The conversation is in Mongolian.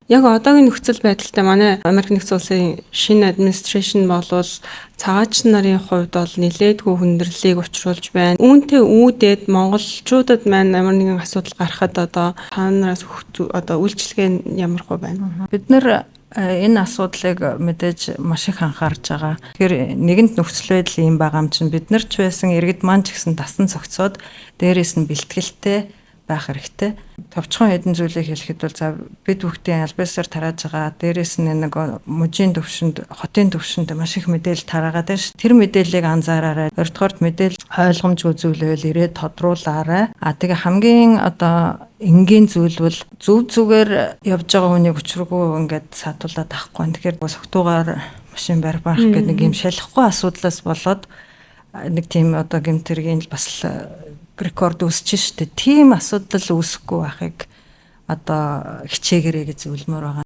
Яг одоогийн нөхцөл байдалтай манай Америк нэгдсэн улсын шинэ administration болвол цагаач нарын хувьд бол нэлээдгүй хүндрэлийг учруулж байна. Үүнтэй үүдээд монголчуудад маань ямар нэгэн асуудал гарахад одоо та нараас одоо үйлчилгээ нь ямар хөө байна? Бид нэр энэ асуудлыг мэдээж маш их анхаарч байгаа. Тэгэхээр нэгэнт нөхцөл байдал ийм байгаа юм чинь бид нар ч байсан, иргэд маань ч гэсэн дасан зохицоод, дээрээс нь бэлтгэлтэй байх хэрэгтэй. Товчхон хэдэн зүйлийг хэлэхэд бол за бид бүгдийн аль биесээр тарааж байгаа. Дээрээс нь нэг мужийн төвшөнд, хотын төвшөнд маш их мэдээлэл тараагаад байна ш. Тэр мэдээллийг анзаараарай. Хоёрдугаарт мэдээлэл ойлгомжгүй зүйлэл ирээд тодруулаарай. А тэгээ хамгийн одоо энгийн зүйл бол зөв зүгээр явж байгаа хүнийг учиргүй ингээд саатуулаад авахгүй. Тэгэхээр согтуугаар машин барих гэдэг нэг юм шалахгүй асуудлаас болоод нэг тийм одоо гэмтэргийн бас рекорд үүсэж штэ. Тийм асуудал үүсэхгүй байхыг одоо хичээгээрэй гэж зөвлөмөр байгаа.